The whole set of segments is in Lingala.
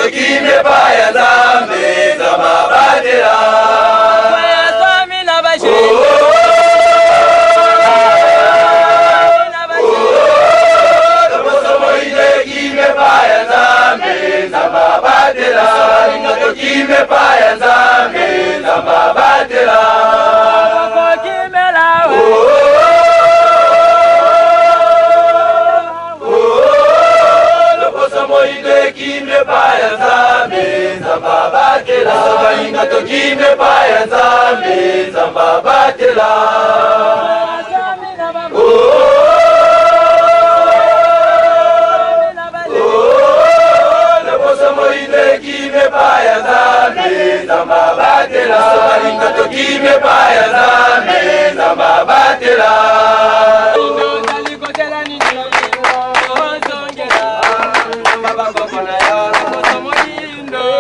Tokimi epai ya Nzambe, Nzambe abatela. Loposo moyindo ekimi epai ya Nzambe, Nzambe abatela. Tokimi epai ya Nzambe, Nzambe abatela. Loposo moyindo ekimi epai ya Nzambe, Nzambe abatela. Balinga tokimi epai ya Nzambe, Nzambe abatela. Loposo moyindo ekimi epai ya Nzambe, Nzambe abatela. Balinga tokimi epai ya Nzambe, Nzambe abatela.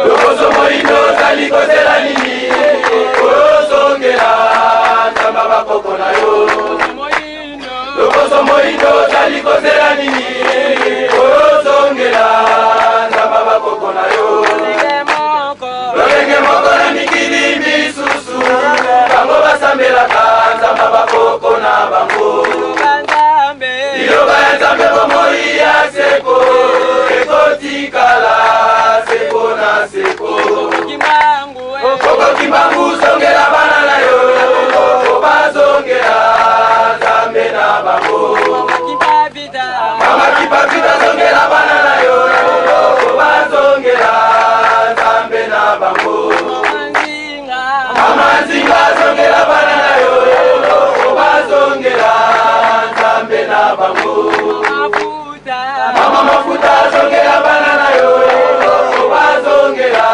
Loposo moyindo ozali kozela nini? Ozongela Nzambe bakoko na yo. Loposo moyindo ozali kozela nini? Ozongela Nzambe bakoko na yo. Lolenge moko na mikili misusu, bango basambelaka Nzambe bakoko na bango. Liloba ya Nzambe bomoi ya seko ekotikala seko na seko. Koko Kimbangu zongela bana na yo, bazongela Nzambe na bango. Mama Kipavita zongela bana na yo, bazongela Nzambe na bango. Mama Nzinga zongela bana na yo, bazongela Nzambe na bango. Mama Mafuta zongela bana na yo, bazongela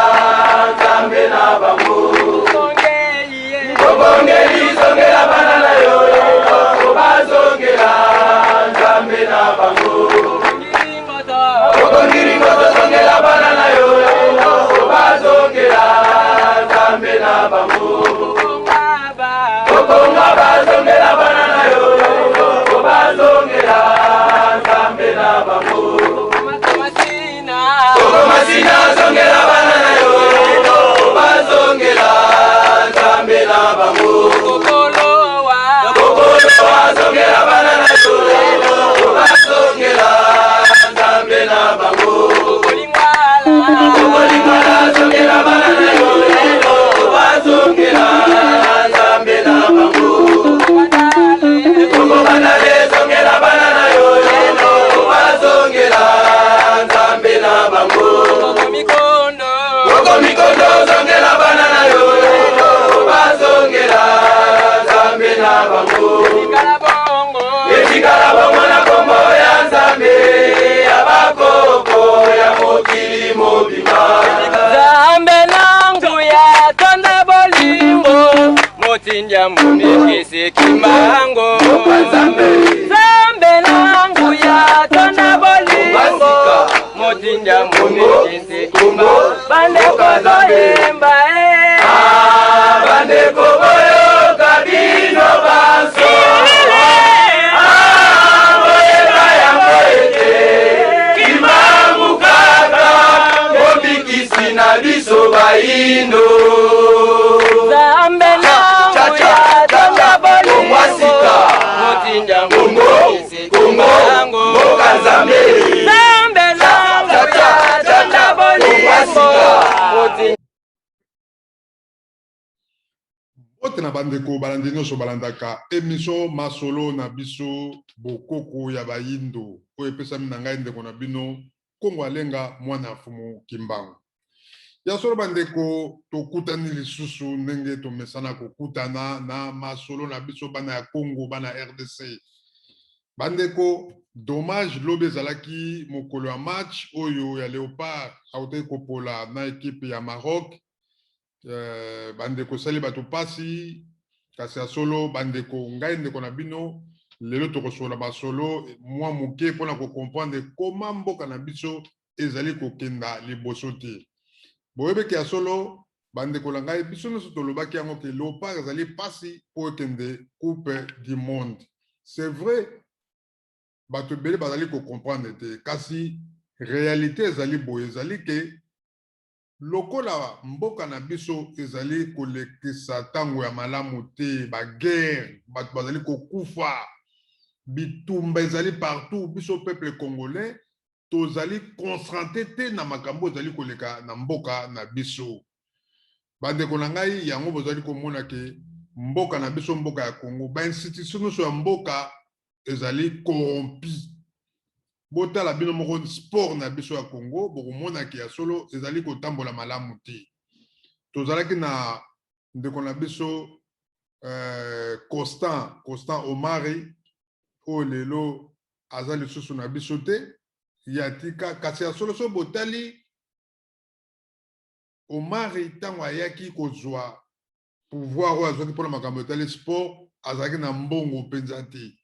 Nzambe na bango. Kobongeli zongela bana na yo, bazongela Nzambe na bango. Kokongiringoto zongela bana na yo, bazongela Nzambe na bango. Kokonga bazongela bana na yo, bazongela Nzambe na bango. Kokomasina zongela bana na yo, bazongela Nzambe na bango. Kokolowa zongela bana na yo, bazongela Nzambe na bango. Kokolingala zongela bana na yo, bazongela Nzambe na bango. Kokobandale zongela bana na yo, bazongela Nzambe na bango. Kokomikondo zongela bana na yo, bazongela Nzambe na bango. Etikala bongo na kombo ya Nzambe ya bakoko ya mokili mobimba. Nzambe na nguya tonda bolingo, motindi ya momikisi Kimbangu. Nzambe na nguya tonda bolingo, motindi ya momikisi Kimbangu. Bandeko toyemba e. Ah, bandeko boyoka bino banso. Ah, boyeba yango ete Kimbangu kaka mobikisi na biso bayindo. Nzambe na nguya tonda bolingo, motindi ya momikisi Kimbangu. Mboka Nzambe. Nzambe na nguya tonda bolingo, motindi. Mbote na bandeko balandi nyonso balandaka emission masolo na biso bokoko ya bayindo oyo epesami na ngai ndeko na bino Kongo Alenga mwana ya Mfumu Kimbangu. Ya solo bandeko, tokutani lisusu ndenge tomesana kokutana na masolo na biso bana ya Congo, bana RDC. Bandeko, dommage lobi ezalaki mokolo ya match oyo ya Leopard autaki kopola na ekipe ya Maroc. Bandeko esali bato mpasi, kasi ya solo bandeko, ngai ndeko na bino lelo tokosolola masolo mwa moke mpona kocomprendre koma mboka na biso ezali kokenda liboso te. Boyebeke ya solo bandeko na ngai, biso nyonso tolobaki yango ke Leopard ezali mpasi mpo ekende Coupe du Monde. C'est vrai, bato ebele bazali kocomprendre te, kasi réalité ezali boye, ezali ke Lokola mboka na biso ezali kolekisa ntango ya malamu te, baguerre, bato bazali kokufa, bitumba ezali partout, biso peuple congolais tozali concentré te na makambo ezali koleka na mboka na biso. Bandeko na ngai, yango bozali komona ke mboka na biso, mboka ya Congo, bainstitution nyonso ya mboka ezali corrompu. Botala bino moko sport na biso ya Congo, bokomona ke ya solo ezali kotambola malamu te. Tozalaki na ndeko na biso Constant Omari, oyo lelo aza lisusu na biso te, ya tika. Kasi ya solo, so botali Omari, ntango ayaki kozwa pouvoir oyo azwaki mpona makambo etali sport, azalaki na mbongo mpenza te.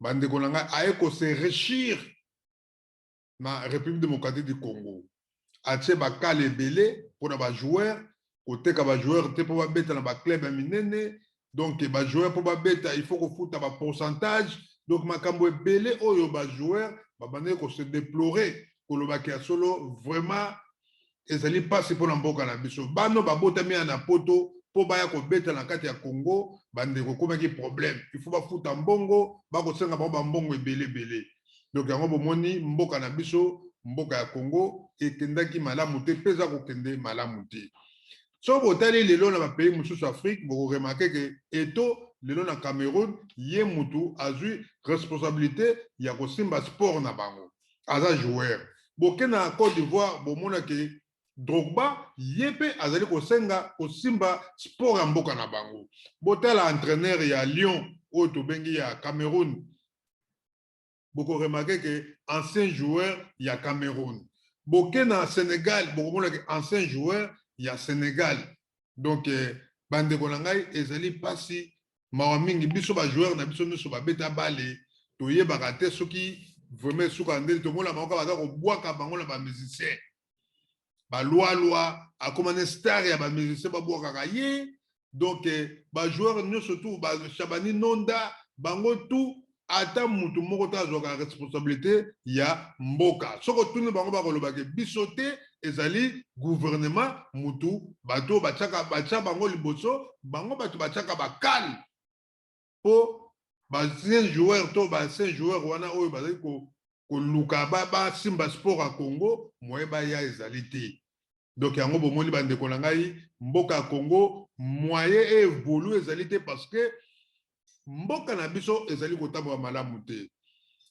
Bandeko na ngai, aye kos'enrichir na République démocratique du Congo, atie bakale ebele mpona bajoueur, koteka bajoueur te mpo babeta na baclub ya minene. Donc bajoueur, mpo babeta, il faut kofuta bapourcentage. Donc makambo ebele oyo bajoueur babandaki kose déplorer, kolobaki ya solo vraiment ezali mpasi mpona mboka na biso. Bano babotami ya na Poto, mpo baya kobeta na kati ya Congo, bandeko, ekomaki problème. Il faut bafuta mbongo, bakosenga bango bambongo ebele ebele. Donc yango bomoni mboka na biso, mboka ya Congo, ekendaki malamu te mpe eza kokende malamu te. So botali lelo na bapays mosusu Afrique, bokoremarquer ke Eto'o lelo na Cameroun, ye mutu azwi responsabilité ya kosimba sport na bango, aza joueur. Boke na Côte d'Ivoire, bomona ke Drogba, ye mpe azali kosenga kosimba sport ya mboka na bango. Botala entraîneur ya Lyon oyo tobengi ya Cameroun, bokoremarquer ke ancien joueur ya Cameroun. Boke na Sénégal, bokomona ke ancien joueur ya Sénégal. Donc bandeko na ngai, ezali mpasi, mawa mingi. Biso bajoueur na biso nyonso babeta bale, toyebaka te soki vraiment esuka ndenge tomona bango kaka baza kobwaka bango na bamusicien. Balwalwa akóma ne star ya bamusicien, babwakaka ye. Donc bajoueur nyonso tu, bashabani nonda, bango tu, ata mutu moko te azwaka responsabilité ya mboka. Soki otuni bango, bakolobaka biso te, ezali gouvernement. Mutu bato batiaka, batia bango liboso, bango bato batiaka bakale mpo baancien joueur to baancien joueur wana oyo bazali koluka basimba sport ya Congo, moye baya ezali te. Donc yango bomoni, bandeko na ngai, mboka ya Congo, moyen évolue ezali te, parce que mboka na biso ezali kotambola malamu te.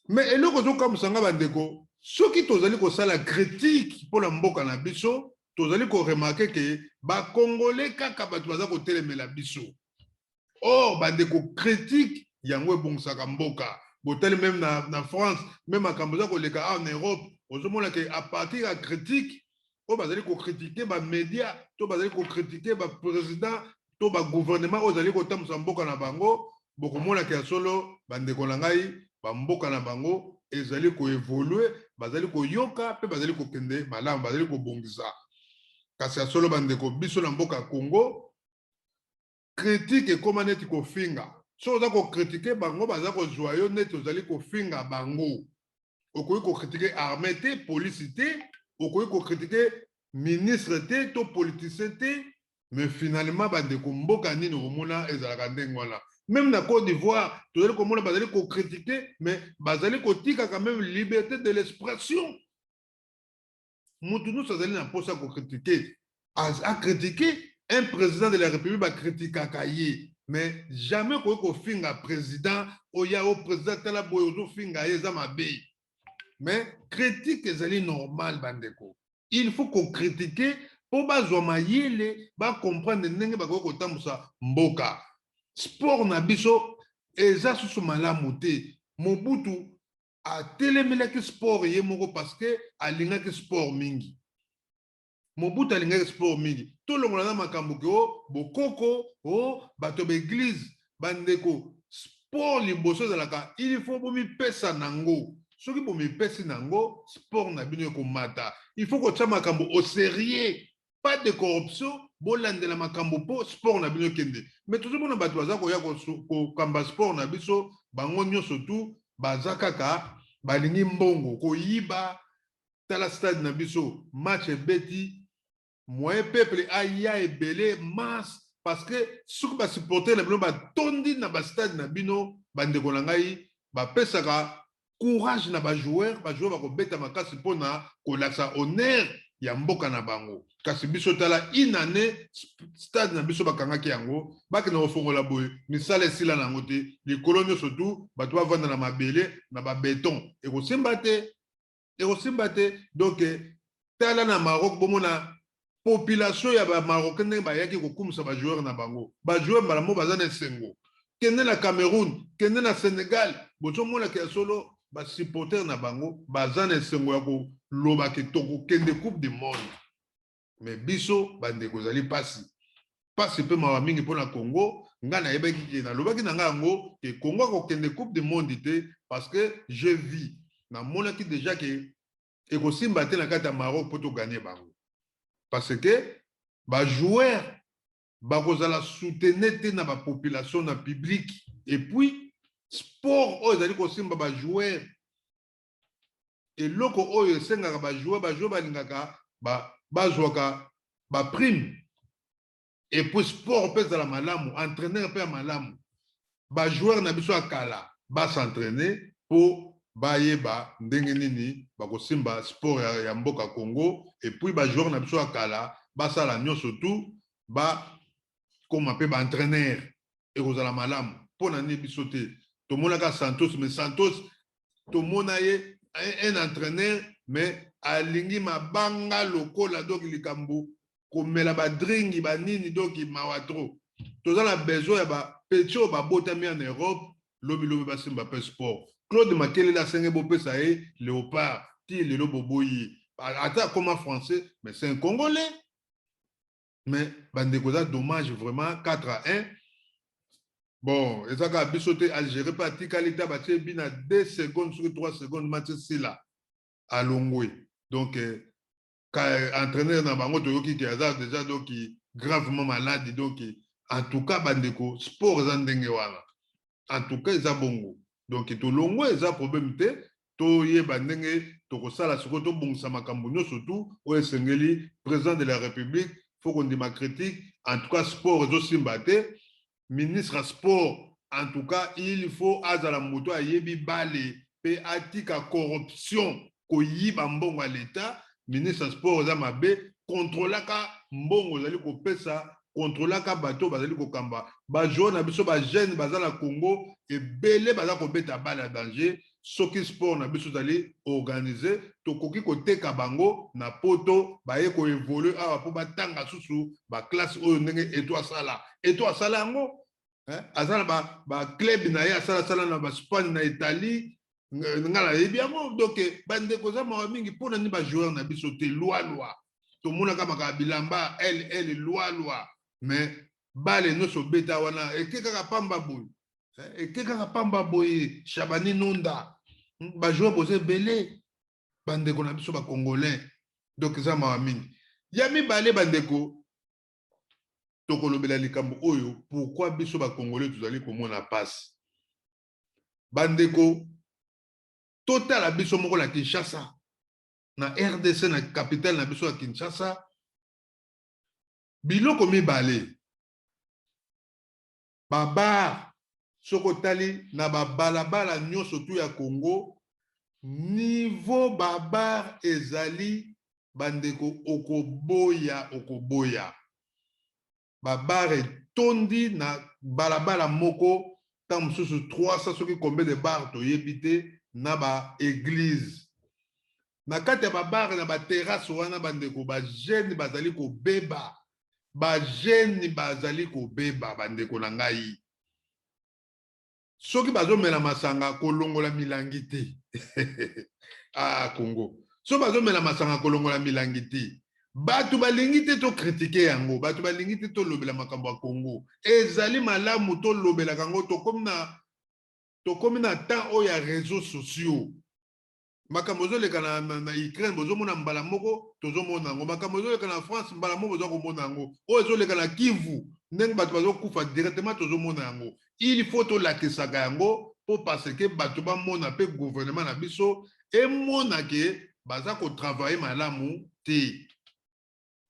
Mais eloko ezokamwisa nga, bandeko, soki tozali kosala critique mpona mboka na biso, tozali koremarquer ke bakongole kaka bato baza kotelemela biso. Or bandeko, critique yango ebongisaka mboka. Botali même na France, même makambo eza koleka awa na Europe, ozomona ke à partir ya critique oyo bazali kocritiquer bamédia to bazali kocritiquer baprésident to bagouvernement oyo ezali kotambusa mboka na bango, bokomonaka ya solo, bandeko na ngai, bamboka na bango ezali koévoluer, bazali koyoka mpe bazali kokende malamu, bazali kobongisa. Kasi ya solo, bandeko, biso na mboka ya Congo, critique ekóma neti kofinga. Soki oza kocritiquer bango, baza kozwa yo neti ozali kofinga bango. Okoki kocritiquer armée te, polisi te, okoki kocritiquer ministre te to politicien te. Mais finalement, bandeko, mboka nini okomona ezalaka ndenge wana? Même na Côte d'Ivoire, tozali komona bazali kocritiquer, mais bazali kotika quand même liberté de l'expression. Motu nyonso azali na mposa kocritiquer, acritiquer un président de la République, bacritiquaka ye, mais jamais koki kofinga président. Oya o président, tala boye, ozofinga ye, eza mabe. Mais critique ezali normal, bandeko. Il faut kocritiquer mpo bazwa mayele, bacomprendre ndenge bakoki kotambusa mboka. Sport na biso eza susu malamu te. Mobutu atelemelaki sport ye moko parce que alingaki sport mingi. Mobutu alingaki sport mingi. Tolongola na makambo ke o bokoko, o bato baeglise. Bandeko, sport liboso ezalaka, il faut bomipesa nango. Soki bomipesi nango, sport na bino ekomata. Il faut kotia makambo au sérieux, pas de corruption. Bolandela makambo mpo sport na bino ekende. Mais tozomona bato baza koya kokamba sport na biso, bango nyonso tu baza kaka balingi mbongo, koyiba. Tala stade na biso, match ebeti, Moyen peuple aya ebele masse, parce que soki basupporter na bino batondi na bastade na bino, bandeko na ngai, bapesaka courage na bajoueur. Bajoueur bakobeta makasi mpona kolakisa honneur ya mboka na bango. Kasi biso, tala, une année stade na biso bakangaki yango, bakende kofongola boye, misala esila na yango te. Likolo nyonso tu bato bavanda na mabele na babeton, ekosimba te, ekosimba te. Donc tala na Maroc, bomona population ya Bamarocain ndenge bayaki kokumisa bajoueur na bango. Bajoueur mbala moko baza na esengo. Kende na Cameroun, kende na Sénégal, bozomonaka ya solo basupporter na bango baza na esengo ya koloba ke tokokende Coupe du monde. Mais biso, bandeko, ezali mpasi, mpasi mpe mawa mingi mpona Congo. Ngai nayebaki ke, nalobaki na ngai yango ke Congo akokende Coupe du monde te, parce que je vis, namonaki déjà ke ekosimba te na kati ya Maroc mpo togagner bango, parce que bajoueur bakozala soutenu te na bapopulation, na public. Et puis sport oyo ezali kosimba bajoueur, eloko oyo esengaka bajoueur, bajoueur balingaka bazwaka baprime. Et puis sport mpe ezala malamu, entraîneur mpe ya malamu. Bajoueur na biso ya kala bas'entraîner mpo bayeba ndenge nini bakosimba sport ya mboka Congo. Et puis bajoueur na biso ya kala basala nyonso tu bakóma mpe baentraîneur, ekozala malamu. Mpo na nini biso te? Tomonaka Santos, mais Santos tomona ye un entraîneur, mais alingi mabanga lokola, donc likambo komela badringi banini, donc mawa trop. Toza na besoin ya bapetits oyo babotami en Europe, lobilobi basimba mpe sport. Claude Makelele asenge bopesa ye Léopard, ti lelo boboyi. Ata akoma français, mais c'est un Congolais. Mais bandeko, eza dommage vraiment, 4 à 1. Bon, eza kaka biso te. Algérie mpe atikali te, batie bi na 2 secondes, soki 3 secondes, match esila, alongwe. Donc ka entraîneur na bango, toyoki ke aza déjà donc gravement malade. Donc en tout cas, bandeko, sport eza ndenge wana. En tout cas eza bongo. Donc tolongwe, eza problème te. Toyeba ndenge tokosala sikoyo, tobongisa makambo nyonso tu oyo esengeli. Président de la République faut kondima critique. En tout cas sport ezosimba te. Ministre ya sport, en tout cas il faut azala moto ayebi bale mpe atika corruption, koyiba mbongo ya l'État. Ministre ya sport eza mabe. Kontrolaka mbongo ozali kopesa, kontrolaka bato bazali kokamba. Bajoueur na biso, bajeune baza na Congo ebele, baza kobeta bale ya danger. Soki sport na biso ezali organisé, tokoki koteka bango na Poto, baye koévoluer awa mpo batanga susu baclasse oyo ndenge Eto'o asala. Eto'o asala yango, aza na baclub na ye, asalasala na baSpagne, na Italie, nga nayebi yango. Donc bandeko, eza mawa mingi. Mpona nini bajoueur na biso te? Lwalwa tomonaka maka bilamba ll lwalwa, mais bale nyonso obeta wana eke kaka pamba boye, eke kaka pamba boye. Shabani Nonda, bajoueur boza ebele, bandeko na biso bacongolais. Donc eza mawa mingi. Ya mibale, bandeko, tokolobela likambo oyo: pourquoi biso bacongolais tozali komona mpasi? Bandeko, totala biso moko na Kinshasa, na RDC, na capitale na biso ya Kinshasa. Biloko mibale: babar. Soki otali na babalabala nyonso tu ya Congo, niveau babar ezali, bandeko, okoboya, okoboya. Babar etondi na balabala moko, ntango mosusu 300, soki combien de bar toyebi te, na baéglise. Na kati ya babar, na baterrasse wana, bandeko, bajeune bazali kobeba, bajeune bazali kobeba. Bandeko na ngai, soki bazomela masanga, kolongola milangi te. Ah, Congo, soki bazomela masanga, kolongola milangi te. Bato balingi te tocritiquer yango, bato balingi te tolobela makambo ya Congo. Ezali malamu tolobelaka yango. Tokomi na temps oyo ya réseaux sociaux. Makambo ezoleka na Ukraine, bozomona mbala moko, tozomona yango. Makambo ezoleka na France, mbala moko boza komona yango. Oyo ezoleka na Kivu, ndenge bato bazokufa, directement tozomona yango. Il faut tolakisaka yango mpo parce que bato bamona, mpe gouvernement na biso emona ke baza kotravailler malamu te.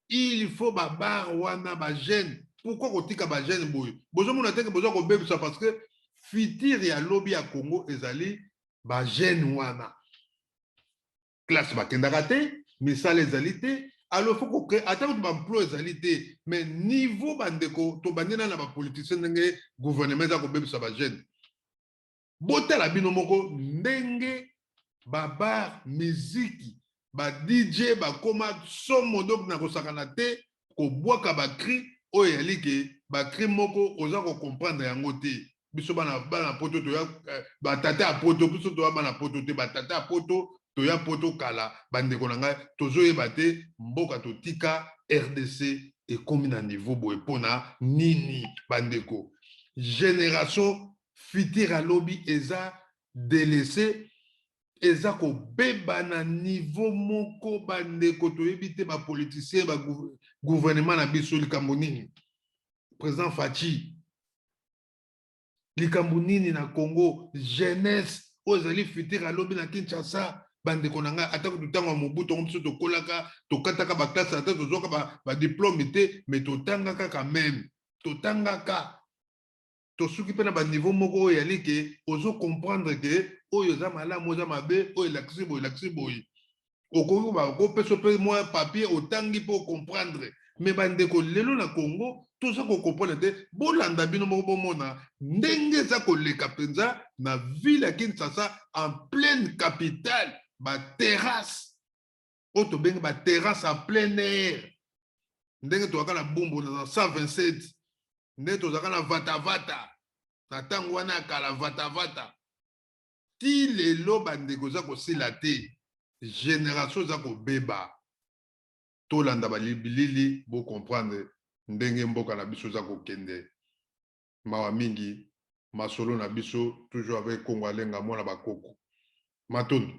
Il faut babar wana, bajeune. Pourquoi kotika bajeune boye? Bozomona teke boza kobebisa, parce que futur ya lobi ya Congo ezali bajeune wana. Classe bakendaka te, misala ezali te. Alors faut kocréer ata kutu baemploi ezali te. Mais niveau, bandeko, tobandi na bapoliticien, ndenge gouvernement eza kobebisa bajeune. Botala bino moko ndenge babar, miziki, ba DJ bakóma somo. Donc na kosakana te, kobwaka bacri oyo eyali ke bacri moko oza kocomprendre yango te. Biso bana, bana poto, toya batata ya poto. Biso toya bana poto te, batata ya poto. Toya poto kala, bandeko na ngai. Tozoyeba te mboka totika RDC ekómi na niveau boye mpona nini. Bandeko, génération future alobi eza délaissé, eza kobeba na niveau moko. Bandeko, toyebi te bapoliticien, bagouvernement na biso, likambo nini? Président Fatshi, likambo nini na Congo? Jeunesse oyo ezali future alobi na Kinshasa, bandeko na ngai, ata kutu ntango ya Mobutu yango, biso tokolaka, tokataka baklasse, ata tozwaka badiplôme te, mais totanga kaka même, totangaka, tosuki mpe na baniveau moko oyo eyali ke ozocomprendre ke oyo eza malamu, eza mabe, oyo elakisi boye, elakisi boye. Okoki kopesa mpe mwa papier, otangi mpe ocomprendre. Mais bandeko, lelo na Congo toza kocomprendre te. Bolanda bino moko, bomona ndenge eza koleka mpenza na ville ya Kinshasa, en pleine capitale, baterrasse oyo tobengi baterrasse en plein air, ndenge tozalaka na Bumbu na 127, ndenge tozalaka na Vatavata na ntango wana ya kala, Vatavata ti lelo, bandeko, eza kosila te. Génération eza kobeba. Tolanda babilili, bocomprendre ndenge mboka na biso eza kokende. Mawa mingi. Masolo na biso, toujours avec Kongo Alenga, mwana bakoko. Matondo.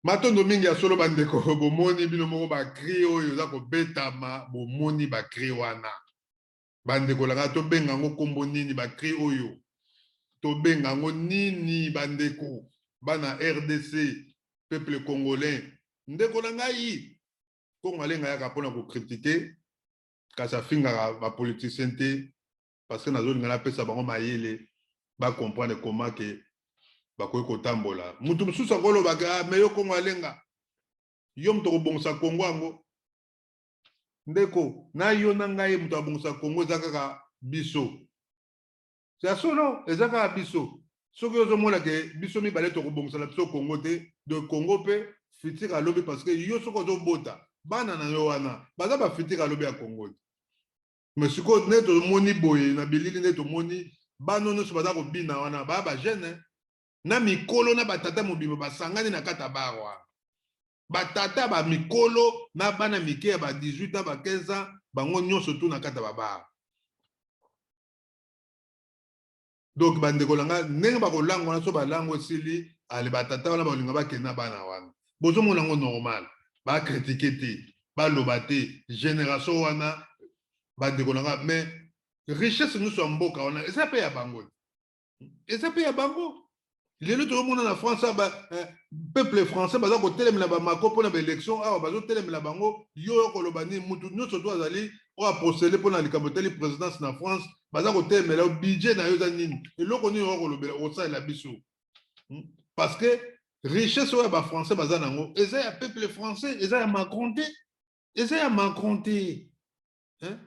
Matondo mingi ya solo bandeko, bomoni bino moko bacri oyo eza kobetama, bomoni bacri wana bandeko langa, tobenga yango nkombo nini? Bacri oyo tobenga yango nini bandeko bana RDC, peuple congolais? Ndeko na ngai Kongo Alenga yaka mpona kocritiquer, kasi afingaka bapoliticien te, parce que nazolinga napesa bango mayele bacomprendre comment ke bakoki kotambola. Mutu mosusu akolobaka: "Ah, me yo Kongo Alenga, yo moto okobongisa Kongo yango." Ndeko na yo na ngai, moto abongisa Kongo eza kaka biso. Ya solo, eza kaka biso. Soki ozomona ke biso mibale tokobongisa na biso Kongo te, de Kongo mpe futur alobi, parce que yo soki ozobota bana na yo wana baza bafutur alobi ya Kongo te. Mais sikoyo nde tomoni boye na bilili, nde tomoni bana nyonso baza kobina wana, baya bajeune na mikolo na batata mobimba basangani na kati ya bar wana, batata bamikolo na bana mike ya ba 18 ans, ba 15 ans, bango nyonso tu na kati ya babar. Donc bandeko na nga, ndenge bakolangwa wana, so balangwa esili, ale batata wana bakolinga bakende na bana wana. Bozomona yango normal, bacritiquer te, baloba te. Génération wana, bandeko na nga, mais richesse nyonso ya mboka wana eza mpe ya bango, eza mpe ya bango. Lelo tozomona na France ba, peuple français baza kotelemela bamako mpona baélection awa, bazotelemela bango. Yo oyo koloba nini? Mutu nyonso to azali oyo apostule mpona likambo etali présidence na France, baza kotelemela yo. Budget na yo eza nini? Eloko nini oyo kolobela okosalela biso? Parce que richesse oyo ya bafrançais baza nango eza ya peuple français, eza ya Macron te, eza ya Macron te, hein?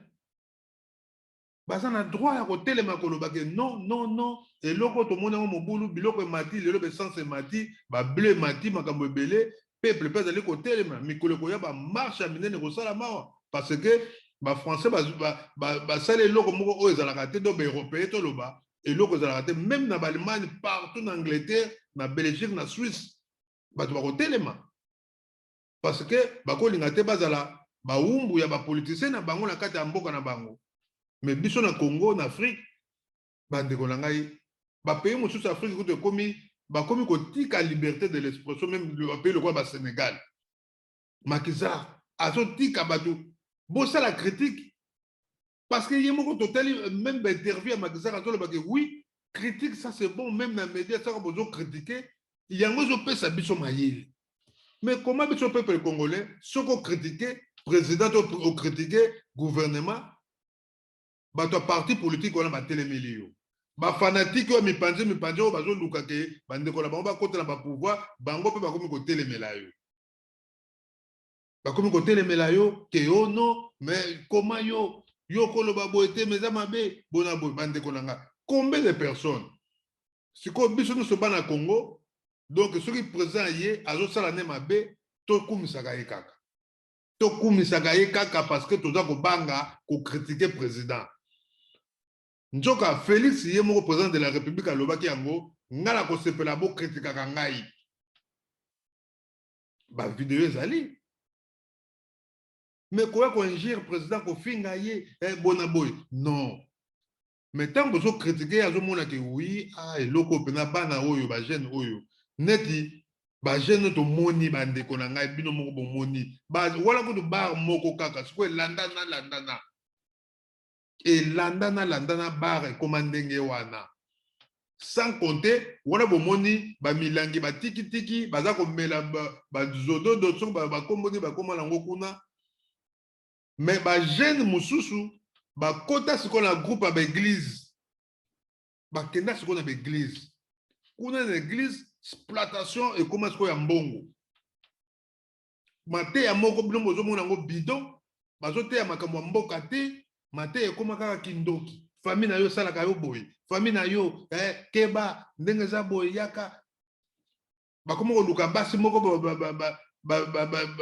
Baza na droit ya kotelema, koloba ke non, non, non. Eloko tomoni yango mobulu, biloko emati lelo, baessence emati, bablé emati, makambo ebele. Peuple mpe azali kotelema. Mikolo ekoya, bamarche ya minene kosala awa, parce que bafrançais basali eloko moko oyo ezalaka te. Donc baeuropéen, toloba eloko ezalaka te, même na baallemagne, partout, na Angleterre, na Belgique, na Suisse, bato bakotelema, parce que bakolinga te bazala bawumbu ya bapoliticien na bango na kati ya mboka na bango. Mais biso na Congo, na Afrique, bandeko na ngai, bapays mosusu Afrique kutu ekomi, bakomi kotika liberté de l'expression. Même bapays lokola basénégal, Macky Sall azotika bato bosala critique, parce que ye moko, totali même bainterview ya Macky Sall, azolobaki: "Oui, critique, ça c'est bon." Même na média, saka bozocritiquer, yango ezopesa biso mayele. Mais comment biso peuple congolais, soki ocritiquer président to ocritiquer gouvernement, bato ya parti politique wana batelemeli yo, bafanatike oyo mipanzi mipanzi oyo bazoluka ke bandeko na bango bakotela bapouvoir, bango mpe bakomi kotelemela yo, bakomi kotelemela yo ke yo non. Mais comment yo koloba boye te, mais eza mabe bona boye? Bandeko na nga, combien de personnes sikoyo biso nyonso bana Congo? Donc soki président ye azosala nde mabe, tokumisaka ye kaka, tokumisaka ye kaka, parce que toza kobanga kocritiquer président. Nzoka Félix ye moko, président de la République, alobaki yango: "Ngai na kosepela bokritikaka ngai." Bavideo ezali. Mais koya koinjurier président, kofinga ye, bona boye, non. Mais ntango bozocritiquer ye, azomona ke oui, ah, eloko mpenza bana oyo, bajeune oyo, neti bajeune oyo tomoni. Bandeko na ngai, bino moko bomoni wana kutu bar moko kaka sikoyo elandana landana, elandana landana, bar ekóma ndenge wana. Sans compter wana bomoni bamilangi batikitiki baza komela, bazododo, soki bakomboni bakóma nango kuna. Mais bajeune mosusu bakota sikoyo na groupe ya baeglise, bakenda sikoyo na baeglise. Kuna na église, exploitation ekóma sikoyo ya mbongo. Mateya moko bino bozomona yango bidon, bazoteya makambo ya mboka te. Mateya ekóma kaka kindoki: famille na yo esalaka yo boye, famille na yo, keba ndenge eza boye, yaka. Bakóma koluka basi moko,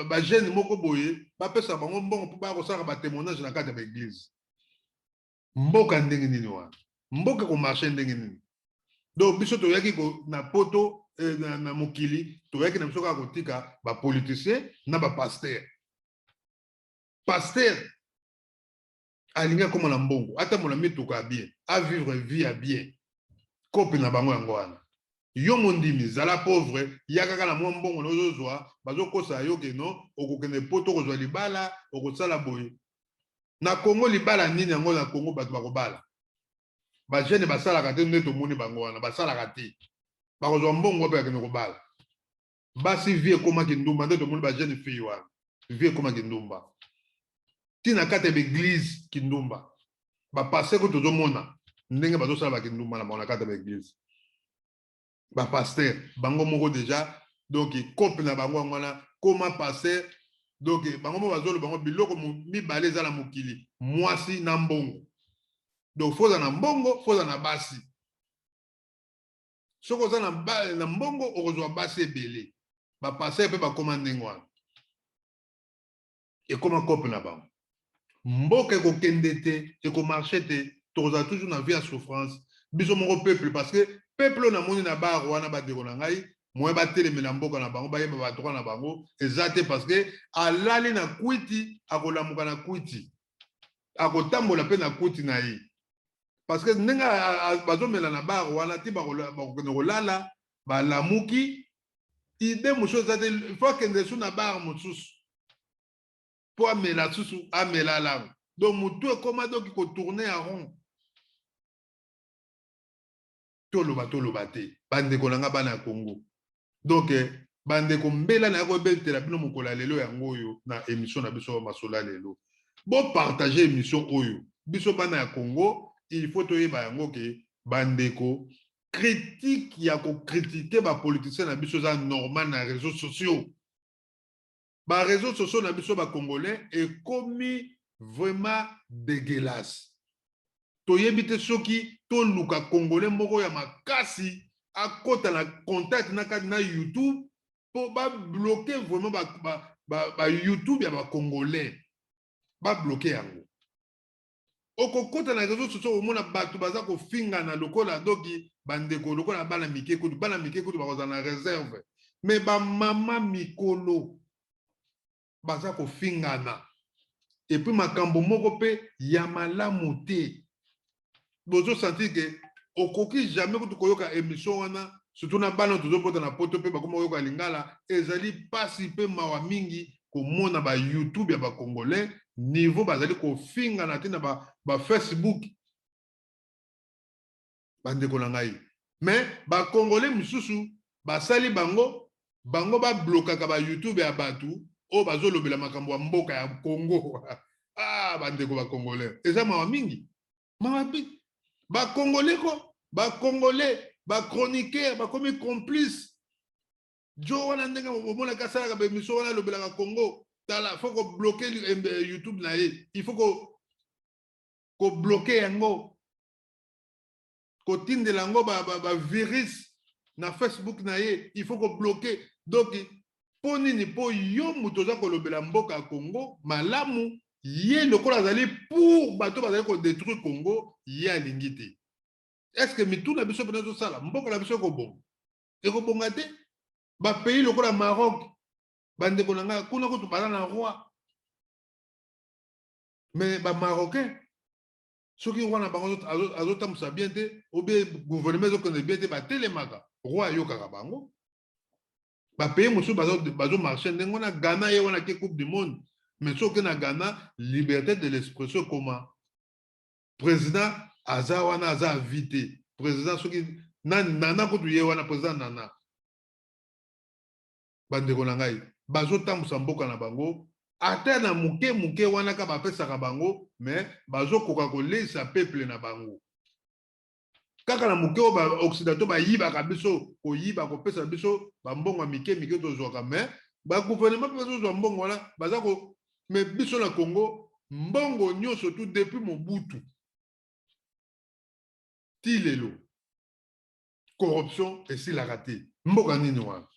bajeune moko boye, bapesa bango mbongo mpo baya kosalaka batémoignage na kati ya baeglise. Mboka ndenge nini wana? Mboka ekomarcher ndenge nini? Donc biso toyaki na poto, na mokili, toyaki na biso kaka kotika bapoliticien na bapasteur. Pasteur alingi akóma na mbongo, atambola mituka ya bien, avivre vie ya bien. Kope na bango yango wana. Yo mondimi, zala pauvre, ya kaka na mwa mbongo na ozozwa, bazokosa yo ke no okokende poto kozwa libala, okosala boye. Na Congo libala nini yango na Congo bato bakobala? Ba jeune basalaka te nde tomoni bango wana, basalaka te. Bakozwa mbongo wapi bakende kobala? Basi vie ekoma kindumba nde tomoni ba jeune fille wana. Vie ekoma kindumba. Tina kati ya église kindumba. Ba pasteur ko tozomona ndenge bazosala ba kindumba na bango na kati ya église. Ba pasteur bango moko déjà donc cope na bango yango wana koma pasteur donc bango moko bazoloba bango biloko mibale eza na mokili mwasi na mbongo. Donc faut na mbongo, faut na basi. Soki oza na mbongo okozwa basi ebele. Ba pasteur mpe bakoma ndenge wana. Ekoma cope na bango. Mboka ekokende te, ekomarche te, tokozala toujours na vie ya souffrance. Biso moko peuple, parce que peuple oyo namoni na bar wana bandeko na ngai, moyen batelemela mboka na bango, bayeba ba droit na bango, eza te parce que alali na kwiti, akolamuka na kwiti. Akotambola mpe na kwiti na ye. Parce que ndenge bazomela na bar wana ti bakokende kolala, balamuki, idée mosusu eza te, il faut akende su na bar mosusu. Po amela susu, amela lango. Donc motu ekoma donc kotourner en rond. Toloba toloba te, bandeko na nga bana ya Congo. Donc bandeko mbela na ya kobetela bino mokolo ya lelo yango oyo na émission na biso masolo ya lelo. Bo partager émission oyo. Biso bana ya Congo, il faut toyeba yango ke bandeko critique ya kocritiquer ba politicien na biso eza normal na réseaux sociaux. Ba réseaux sociaux na biso ba congolais ekomi vraiment dégueulasse. Toyebi te soki toluka congolais moko ya makasi akota na contact na kati na YouTube po ba bloquer vraiment ba YouTube ya ba congolais. Ba bloquer yango. Okokota na réseaux sociaux omona bato baza kofingana lokola doki bandeko lokola bana mike kutu, bana mike kutu bakozala na réserve. Mais ba mama mikolo baza kofingana. Et puis makambo moko pe ya malamu te. Bozo sentir que okoki jamais kutu koyoka émission wana, surtout na bana tozobota na poto pe bakoma koyoka lingala, ezali pasi pe mawa mingi komona ba YouTube ya ba Congolais niveau bazali kofingana te na ba Facebook. Bandeko na ngai. Mais ba Congolais misusu basali bango, bango ba blokaka ba YouTube ya batu oyo bazolobela makambo ya mboka ya Congo. Ah, bandeko ba Congolais, eza mawa mingi. Mawa mingi. Ba Congolais ko, ba Congolais, ba chroniqueurs, ba komi complice. Jo wana ndenge omonaka asalaka ba émission wana alobelaka Congo, tala faut ko bloquer YouTube na ye. Il faut ko bloquer yango. Kotindela yango ba virus na Facebook na ye, il faut ko bloquer. Donc po nini po yo moto oza kolobela mboka ya Congo malamu, ye lokola azali pour bato bazali ko détruire Congo, ye alingi te. Est-ce que mitu na biso pena ezosala mboka na biso ekobonga? Ekobonga te. Ba pays lokola Maroc, bandeko na ngai kuna kutu baza na roi. Mais ba Marocains soki roi na bango azotambusa bien te, ou bien gouvernement ezokende bien te, batelemaka, roi ayokaka bango. Ba pays mosusu bazo marcher ndenge wana. Ghana ye wana ke Coupe du monde, mais soki na Ghana liberté de l'expression ekoma, président aza wana aza avi te. Président soki nana kutu ye wana président nana, bandeko na ngai bazotambusa mboka na bango ata na moke moke wana ka bapesaka bango, mais bazokoka kolesa peuple na bango kaka na moke oyo ba occidentaux bayibaka biso, koyiba kopesa biso bambongo ya mike mike tozwaka, mais ba gouvernement mpe bazozwa mbongo wana baza ko. Mais biso na Congo mbongo nyonso tout depuis Mobutu ti lelo corruption esilaka te. Mboka nini wana?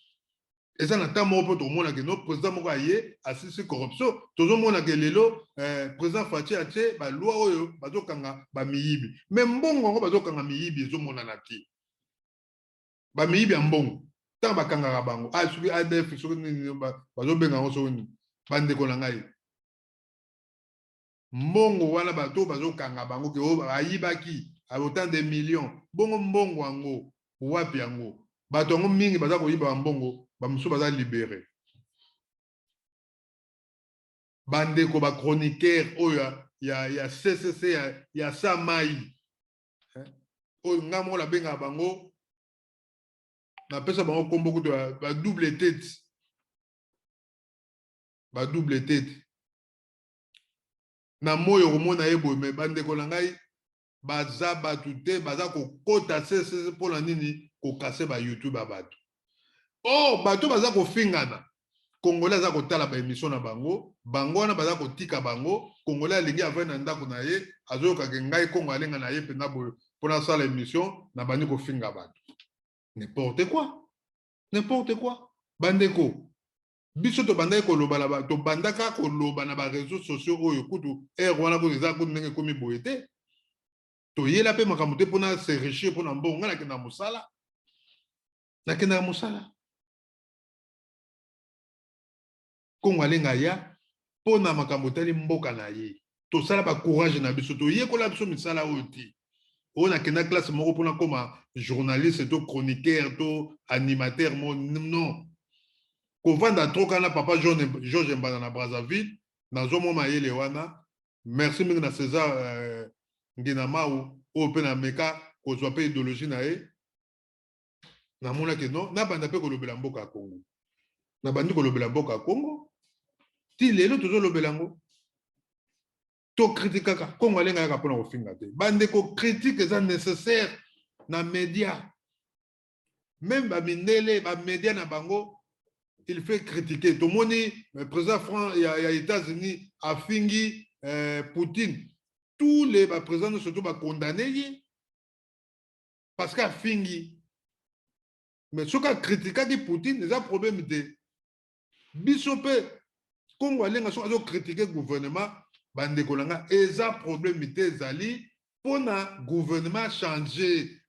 Eza na temps moko mpo tokomonake no président moko aye asisi corruption. Tozomonake lelo président Fatshi atie baloi oyo bazokanga bamiyibi, mais mbongo yango bazokanga miyibi ezomonana te. Bamiyibi ya mbongo ntango bakangaka bango, soki ADF soki nini bazobenga yango soki nini, bandeko na ngai, mbongo wana bato bazokanga bango ke oyo bayibaki. Autant de millions. Bongo mbongo yango wapi yango? Bato yango mingi baza koyiba bambongo, bamosusu baza libéré. Bandeko bachroniqueur oyo ya CCC, ya Samai, oyo nga moko nabengaka bango, napesa bango nkombo kutu ba double tête, ba double tête. Na moi okomona ye boye, mais bandeko na ngai, baza bato te, baza kokota CCC mpona nini? Kokase ba YouTube ya bato. Or bato baza kofingana, Congolais aza kotala baémission na bango. Bango wana baza kotika bango. Congolais alingi avai na ndako na ye, azoyokake ngai Kongo alenga na ye mpenza boye mpona asala émission na bandi kofinga bato. N'importe quoi, n'importe quoi. Bandeko, biso tobandaki koloba na, tobandaka koloba na baréseaux sociaux oyo kutu ere wana kutu eza kutu ndenge ekomi boye te. Toyela mpe makambo te mpona s'enrichir, mpona mbongo. Ngai nakendaka mosala, nakendaka mosala. Kongo alenga ya mpona makambo etali mboka na ye. Tosala bacourage na biso, toyekola biso misala oyo te. Oyo nakenda classe moko mpona koma journaliste to chroniqueur to animateur mo, non. Kovanda trop kaka na papa George Mbanda na Brazzaville, nazomwa mayele wana. Merci mingi na César Ngina Mau oyo mpe nameka kozwa mpe idéologie na ye. Namonaki no nabanda mpe kolobela mboka ya Congo, nabandi kolobela mboka ya Congo ti lelo tozolobela yango. Tokritikaka, Kongo alenga yaka mpona kofinga te. Bandeko, critique eza nécessaire na média. Même bamindele, bamédia na bango, il fait critiquer. Tomoni président Franc ya États-Unis afingi Poutine. Tous les baprésident nyonso to bacondamne ye parce que afingi. Mais soki akritikaki Poutine, eza problème te. Biso mpe Kongo alenga, soki azokritike gouvernement, bandeko na nga, eza problème te. Ezali mpona gouvernement change.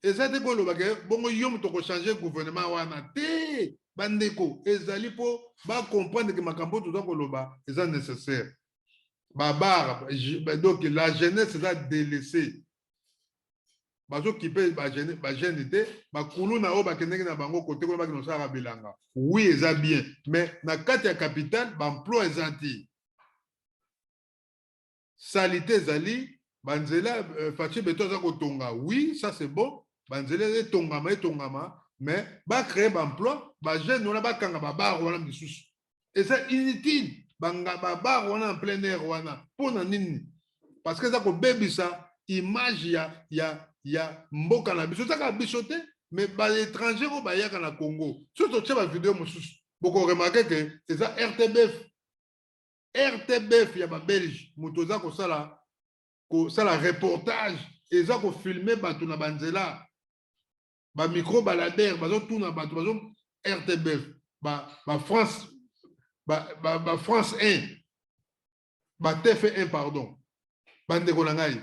Eza te kolobaka bongo yo moto kochange gouvernement wana te. Bandeko, ezali mpo bacomprendre ke makambo oyo toza koloba eza nécessaire. Babar, donc la jeunesse eza délaissé, bazokipe bajeune te. Bakulu na oyo bakendeki na bango kote kuna, bakende kosalaka bilanga. Oui, eza bien, mais na kati ya capitale baemploi eza te, saleté ezali, banzela. Fatshi Béton aza kotonga, oui, ça c'est bon, banzela etongama, etongama, mais bacréer baemploi. Bajeune wana, bakanga babar wana misusu, eza inutile babar wana en plein air wana. Mpona nini? Parce que eza kobebisa image ya mboka na biso. Ezaka biso te, mais baétranger oyo bayaka na Congo, soki totie bavideo mosusu, bokoremarquer ke eza RTBF, RTBF ya babelge moto eza kosala reportage, eza kofilme bato na banzela, bamicro baladeur, bazotuna bato, bazo RTBF, ba France, ba France 1, ba TF1, pardon. Bandeko na ngai,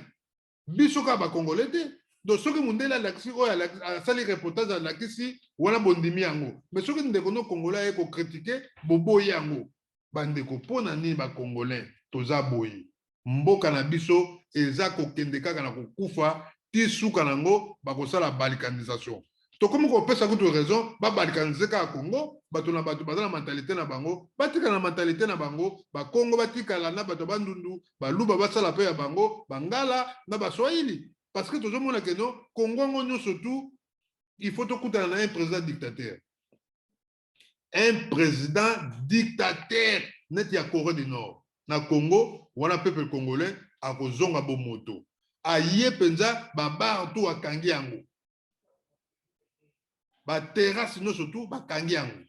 biso kaka bacongolais te. Donc soki mondele alakisi oyo, asali reportage, alakisi wana, bondimi yango. Mais soki ndeko no congolais aye kokritike, boboyi yango. Bandeko, mpo na nini bacongolais toza boye? Mboka na biso eza kokende kaka na kokufa ti suka nango. Bakosala balkanisation, tokomi kopesa kutu raison, babalkanize kaka Congo. Bato na bato baza na mentalité na bango, batikala na mentalité na bango. Bakongo batikala na bato Bandundu, Baluba basala mpe ya bango, Bangala na Baswahili, parce que tozomona ke no Congo yango nyonso tu, il faut tokutana na un président dictateur, un président dictateur neti ya Corée du Nord na Congo wana. Peuple congolais akozonga bomoto. Aye mpenza, babar tu akangi yango, baterrasse nyonso tu bakangi yango,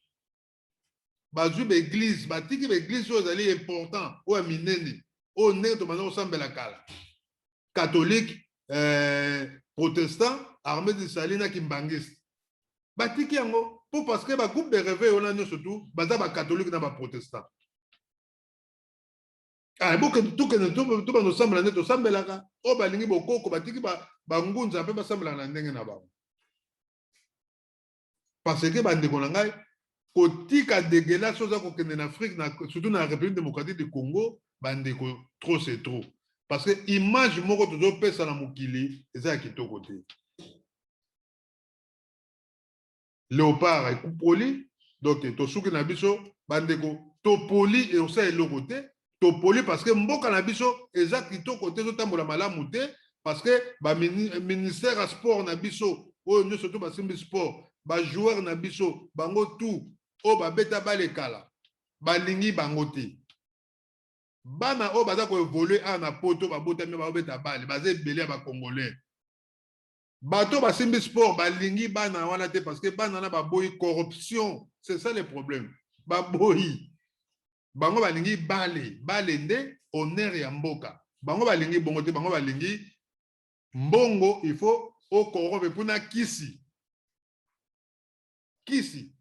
bazwi baeglise, batiki baeglise oyo ezali important, oyo ya minene, oyo ndenge tobanda kosambela kala, catholique, protestant, Armée du Salut na kimbangiste, batiki yango mpo parce que bagroupe de réveil wana nyonso tu baza bacatholique na baprotestant. Tokende tobanda osambela nde tosambelaka. Oyo balingi bokoko, batiki bangunza mpe basambelaka na ndenge na bango. Parce que bandeko na ngai, kotika dégueulasse oza kokende na Afrique, surtout na République démocratique du Congo, bandeko, trop c'est trop. Parce que image moko tozopesa na mokili eza ya kitoko te. Léopard ekupoli, donc tosuki na biso bandeko, topoli ekosala eloko te. Topoli parce que mboka na biso eza kitoko te, ezotambola malamu te, parce que baministère ya sport na biso oyo nyonso to basimbi sport, bajoueur na biso bango tout oyo babeta balekala, balingi bango te. Bana oyo baza koévoluer awa na Poto, babotami babeta bale, baza ebele ya Bacongolais. Bato basimbi sport balingi bana wana te, parce que bana wana baboyi corruption. C'est ça le problème. Baboyi bango, balingi bale bale nde honneur ya mboka. Bango balingi bongo te, bango balingi mbongo. Il faut ocorrompre mpona kisi. Kisi,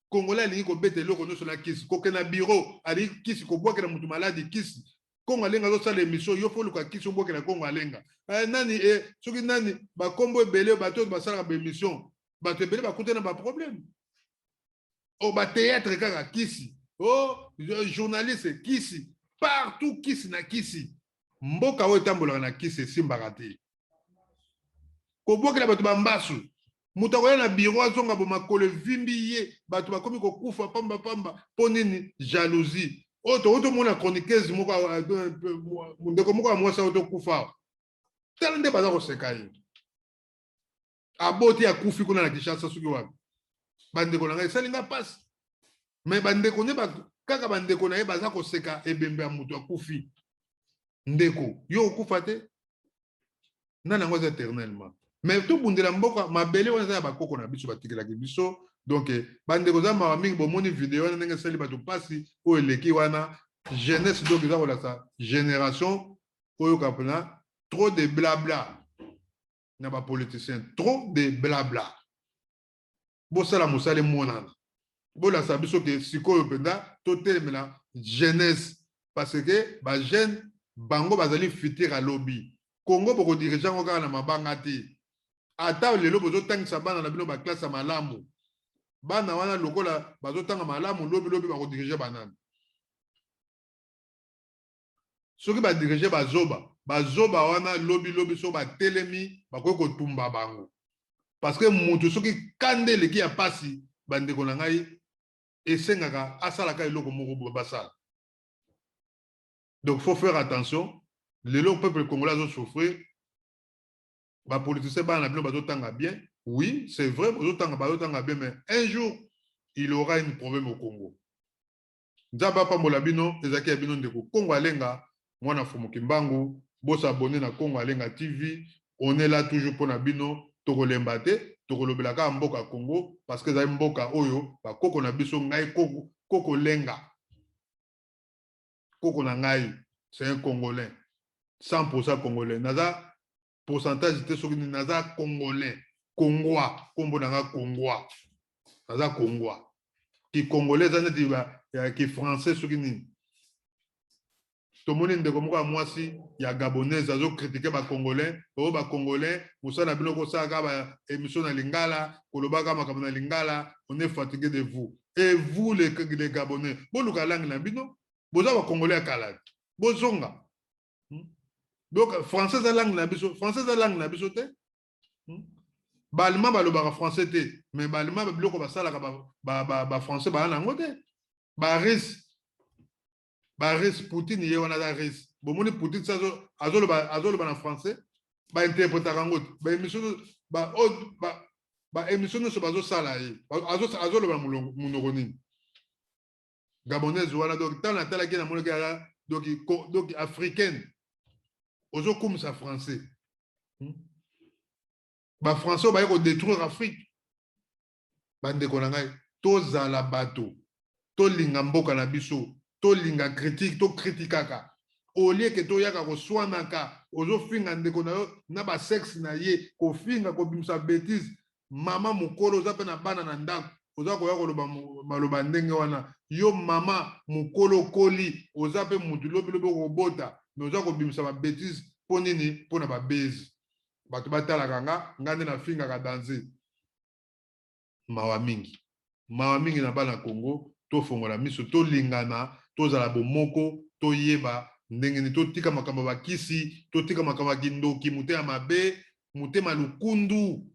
Congolais alingi kobeta eloko nyonso na kisi. Kokende na bureau, alingi kisi. Kobwakela motu maladi, kisi. Kongo Alenga azosala émission, yo faut oluka kisi obwakela Kongo Alenga. Nani soki nani, bakombo ebele, bato oyo basalaka baémission, bato ebele bakutana baproblème. O bathéâtre kaka kisi, o journaliste kisi, partout kisi na kisi. Mboka oyo etambolaka na kisi esimbaka te. Kobwakela bato bambasu, moto akoya na bureau, azonga bo makolo evimbi ye. Bato bakomi kokufa pamba pamba. Mpo nini? Jalousie. Oyo tokoki tomona chroniqueuse moko, ndeko moko ya mwasi oyo tokufa, tala nde baza koseka ye. Aboti, akufi kuna na Kinshasa, soki wapi. Bandeko na ngai, esali nga mpasi, mais bandeko nde kaka bandeko na ye baza koseka ebembe ya moto akufi. Ndeko, yo okufa te, nani yango aza éternellement? Mais tobundela mboka, mabele wana eza ya bakoko na biso, batikelaki biso. Donc bandeko, eza mawa mingi. Bomoni video wana ndenge esali bato mpasi oyo eleki wana, jeunesse. Donc eza kolasa génération oyo mpena trop de blabla na bapoliticien, trop de blabla. Bosala mosala emonana, bolasa biso ke sikoyo mpenza totelemela jeunesse, parce que bajeune bango bazali futur. Alobi Kongo bokodiriger yango kaka na mabanga te. Ata lelo bozotangisa bana na bino baclasse ya malamu, bana wana lokola bazotanga malamu, lobi lobi bakodiriger banani? Soki badiriger bazoba, bazoba wana lobi lobi soki batelemi, bakoki kotumba bango, parce que motu soki kanda eleki ya pasi, bandeko na ngai, esengaka asalaka eloko moko basala. Donc faut faire attention. Lelo peuple congolais azosouffrir. Bapoliticien, bana na bino bazotanga bien, oui, c'est vrai, bazotanga, bazotanga bien, mais un jour il aura un problème au Congo. Nzambe apambola bino. Ezalaki ya bino ndeko Kongo Alenga, mwana Fumu Kimbangu. Bos'abonner na Kongo Alenga TV. On est là toujours mpona bino. Tokolemba te, tokolobela kaka mboka Congo, parce que ezali mboka oyo bakoko na biso. Ngai koko, koko Lenga, koko na ngai, c'est un Congolais, 100 Congolais. Naza pourcentage te soki nini, naza Congolais, Kongwa, nkombo na nga Kongwa, naza Kongwa. Kicongolais eza neti kifrançais soki nini. Tomoni ndeko moko ya mwasi ya Gabonaise azocritiquer Bacongolais oyo: "Bacongolais, mosala na bino kosalaka baémission na lingala, kolobaka makambo na lingala, on est fatigué de vous." Et vous les Gabonais, boluka langue na bino. Boza Bacongolais ya kala, bozonga. Donc français eza langue na biso, français eza langue na biso te. Baallemand balobaka français te, mais baallemand biloko basalaka, bafrançais baya nango te. Barusse, barusse, Poutine ye wana aza Russe. Bomoni Poutine si azoloba na français, bainterprétaka yango te. Baémission nyonso bazosala ye, azoloba na monoko nini? Gabonaise wana, donc ntango natalaki, namonaki aza donc africaine, ozokumisa français. Bafrançais oyo baye kodétruire Afrique. Bandeko na ngai, tozala bato, tolinga mboka na biso, tolinga critique, tokritikaka au lieu que toyaka koswanaka. Ozofinga ndeko na yo na basexe na ye, kofinga, kobimisa bétise. Mama mokolo, oza mpe na bana na ndako, oza koya koloba maloba ndenge wana. Yo mama mokolo okoli, oza mpe mutu, lobilobi okobota, mais oza kobimisa babétise mpo nini? Mpo na babezi, bato batalaka nga, nga nde nafingaka danse. Mawa mingi, mawa mingi na bana Congo. Tofongola miso, tolingana, tozala bomoko, toyeba. Ndenge nini totika makambo ya bakisi, totika makambo ya kindoki, motema mabe, motema lukundu,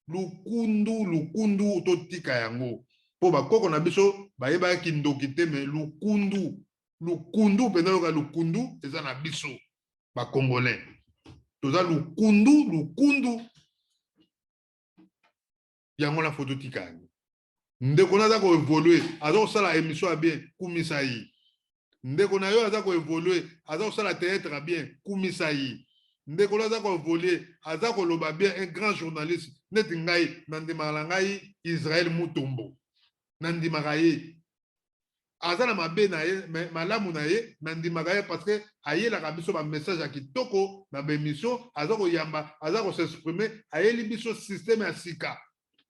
lukundu, lukundu, totika yango. Mpo bakoko na biso bayebaki kindoki te, me lukundu, lukundu mpenza, yoka lukundu eza na biso ba Congolais. Toza lukundu, lukundu. Yango na foto tika yango. Ndeko na aza ko evoluer, aza kosala émission ya bien, kumisa ye. Ndeko na yo aza ko evoluer, aza kosala théâtre ya bien, kumisa ye. Ndeko na aza ko evoluer, aza koloba bien, un grand journaliste neti ngai nandimaka na ngai Israël Mutombo. Nandimaka ye. Aza na mabe na ye, mais malamu na ye, nandimaka ye parce que ayelaka biso ba message ya kitoko na ba émission, aza koyamba, aza ko s'exprimer, ayeli biso système ya sika.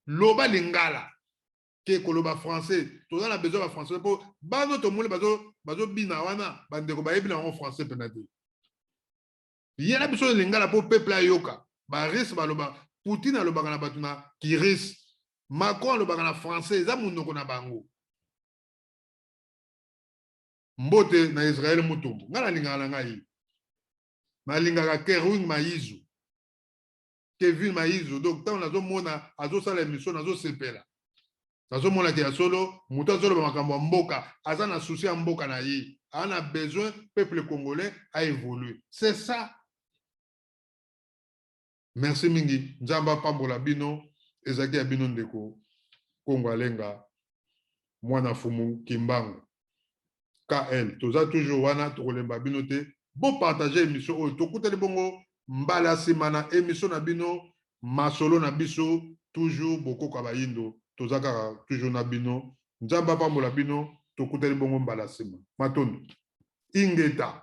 Loba lingala ke koloba français, toza na besoin ba français po bano tomoni bazo bazobina wana bandeko bayebi na yango français mpena te. Yela biso lingala po peuple ayoka. Ba Russe baloba, Poutine alobaka na bato na kirusse, Macron alobaka na français, eza monoko na bango. Mbote na Israël Mutombo, ngai nalingaka na ngai, nalingaka Kerwin Mayizu, Kevin Mayizu. Donc ntango nazomona azosala émission nazosepela, nazomona ke ya solo moto azoloba makambo ya mboka, aza na souci ya mboka na ye, aza na besoin peuple congolais a évolue, c'est ça. Merci mingi, Nzambe apambola bino. Ezalaki ya bino ndeko Kongo Alenga, mwana Fumu Kimbangu KL. Toza toujours wana, tokolemba bino te. Bo partager émission oyo, tokutani bongo mbala nsima na émission na bino masolo na biso, toujours bokoko ya bayindo, toza kaka toujours na bino. Nzambe apambola bino, tokutani bongo mbala nsima. Matondo. Ingeta.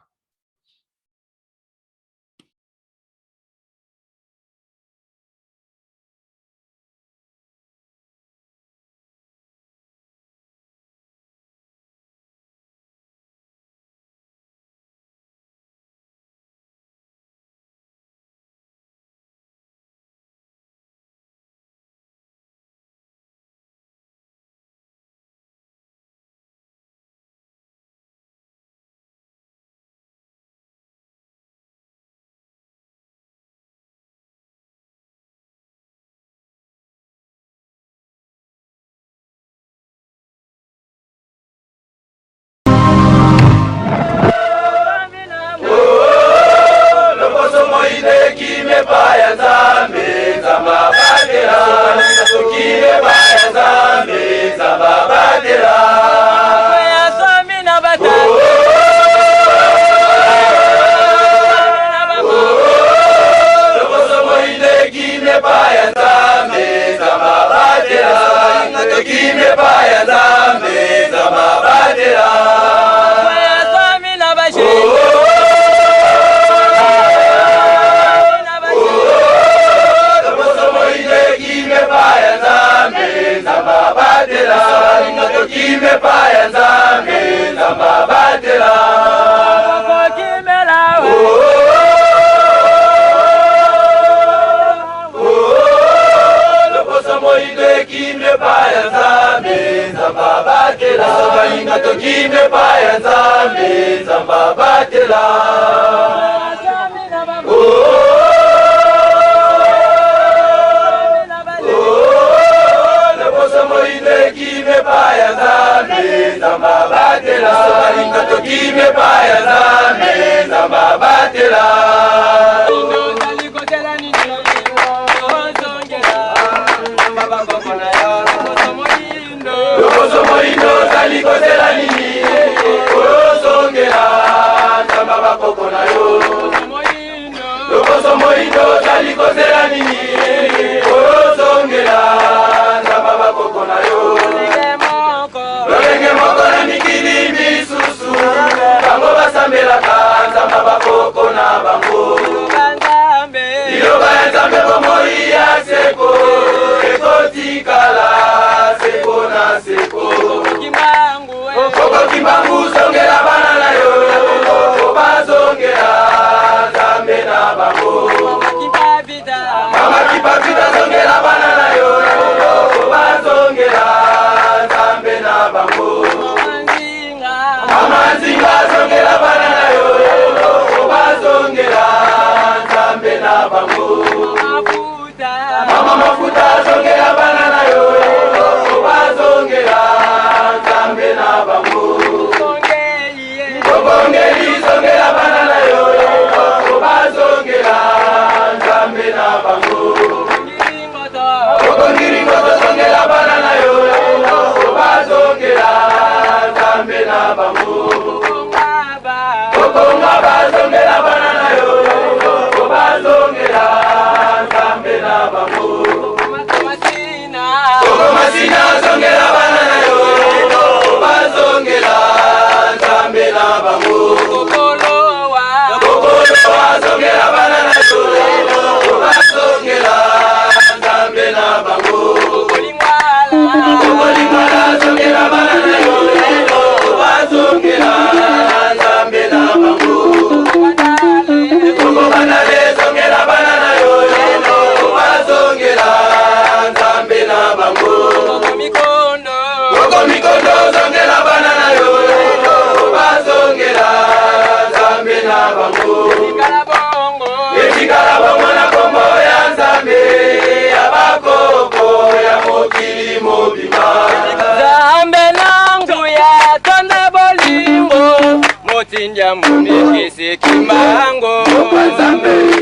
Motinda momikisi Kimbangu.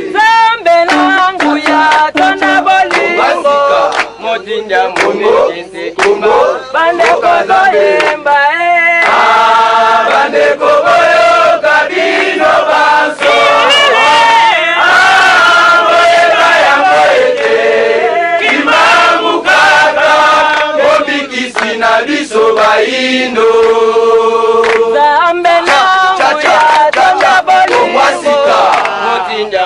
Nzambe na nguya tonda bolingo. Motinda momikisi Kimbangu. Bandeko toyemba e. Ah, bandeko boyoka bino banso. Ah, boyeba yango ete Kimbangu kaka mobikisi na biso bayindo. Nzambe na nguya tonda bolingo. Motinda.